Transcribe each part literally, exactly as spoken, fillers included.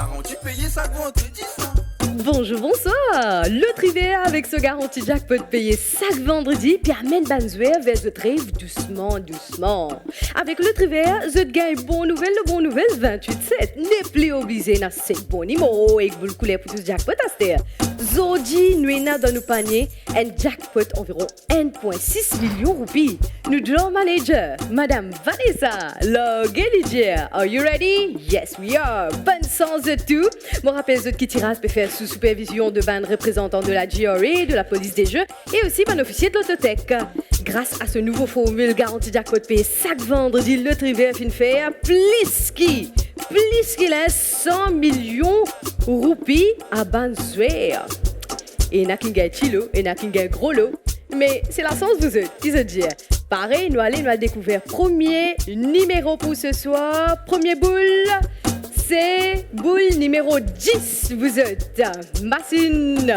Garanti peye sak vandredi sa. Bonzour, bonswar. Lotri Ver avek so garanti jackpot peye sak vandredi, pe amenn bann zwer ver zot rev dousman, dousman. Avek Lotri Ver, zot gagn bon nouvel lor bon nouvel, vintwit set. Nepli oblize ena set bon nimero ek boul kouler pou tous jackpot aster. Zordi, nou ena dan nou panie enn jackpot anviron enn pwin sis milion roupi. Nou draw manager, Madam Vanessa, large li dir, "Are you ready?" "Yes, we are." Bonn sans zot tou. Mo rapel zot ki tiraz pe fer sou sipervizion de bann reprezantan de la G R A, de la Police des Jeux e osi bann ofisie de Lototech. Gras a so nouvo formil garanti jackpot peye sak vandredi, Lotri Ver finn fer plis ki, plis ki enn san milion roupi a bann zwer. Ena ki'nn gagn tilo, ena ki'nn gagn gro lo. Me se lasans, vouzot, ki zot dir. Pare, nou ale, nou al dekouver premie nimero pou seswar. Premie boul, se boul nimero dis, vouzot. Masinn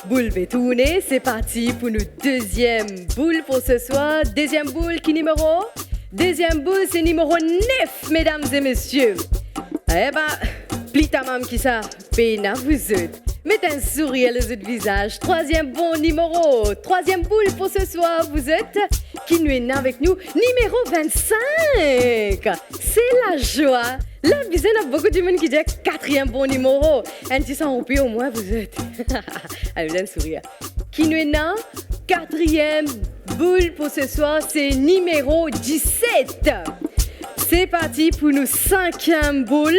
boul pe tourne, se parti pou nou deziem boul pou seswar. Deziem boul, ki nimero? Deziem boul, se nimero nef, medam e mesie. Eba, pli tamam ki sa, pena vouzot. Met enn sourir lor zot vizaz. Trwaziem bon nimero, trwaziem boul pou seswar, vouzot, ki nou ena avek nou, nimero vinn-sink. Se lazwa. La bizin ena boukou dimoun ki dir katriem bon nimero. Enn ti san roupi omwin, vouzot. Ale, met enn sourir. Ki nou ena, katriem boul pou seswar, se nimero diset. Se parti pou nou sinkiem boul.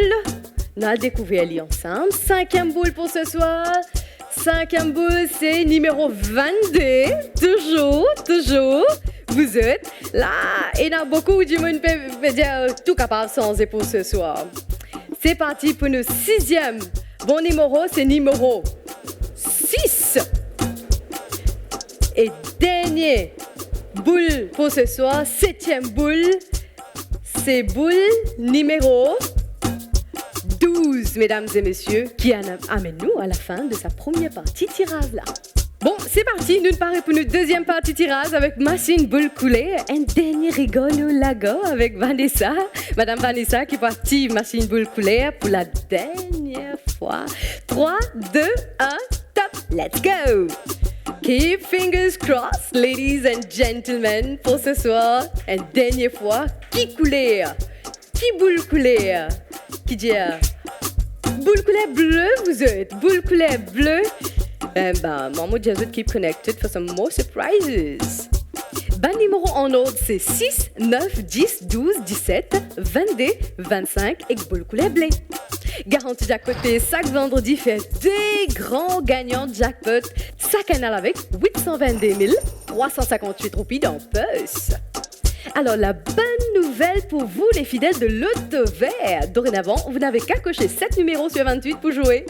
Nou al dekouver li ansam. Sinkiem boul pou seswar. Sinkiem boul, se nimero vennde. Touzour, touzour. Vouzot, la, ena boukou dimoun pe, pe dir tou kapav sanze pou seswar. Se parti pou nou siziem. Bon nimero, se nimero sis. E dernie boul pou seswar, setiem boul, se boul nimero douz, medam e mesie, ki amenn nou a lafin de sa premie parti tiraz la. Bon, se parti, nou pare pou nou deziem parti tiraz avek masinn boul kouler, enn dernie rigar nou lagar avek Vanessa, Madam Vanessa ki pou aktiv masinn boul kouler pou la dernie fwa. Trwa, de, enn, top, let's go! Keep fingers crossed, ladies and gentlemen, pou seswar, enn dernie fwa, ki kouler? Ki boul kouler? Ki dir? Boul kouler ble, vouzot. Boul kouler ble. Eba, mwa mo dir zot keep connected for some more surprises. Bann nimero an ord se sis, nef, dis, douz, diset, vennde, vennsink ek boul kouler ble. Garanti jackpot peye sak vandredi fer de gran gagnan jackpot, sakenn al avek wit san vennde mil trwa san sinkant-wit roupi dan pos. Alor, la bonne nouvelle pour vous, les fidèles de Loto Vert. Dorénavant, vous n'avez qu'à cocher sept numéros sur vingt-huit pour jouer.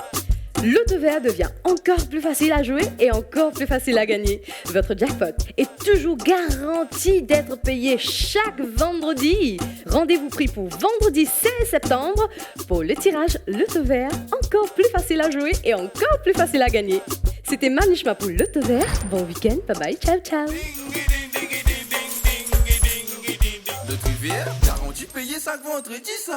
Loto Vert devient encore plus facile à jouer et encore plus facile à gagner. Votre jackpot est toujours garanti d'être payé chaque vendredi. Rendez-vous pris pour vendredi seize septembre pour le tirage Loto Vert, encore plus facile à jouer et encore plus facile à gagner. C'était Manishma pour Loto Vert. Bon week-end, bye bye, ciao, ciao. Loto Vert, garanti peye sak vandredi sa.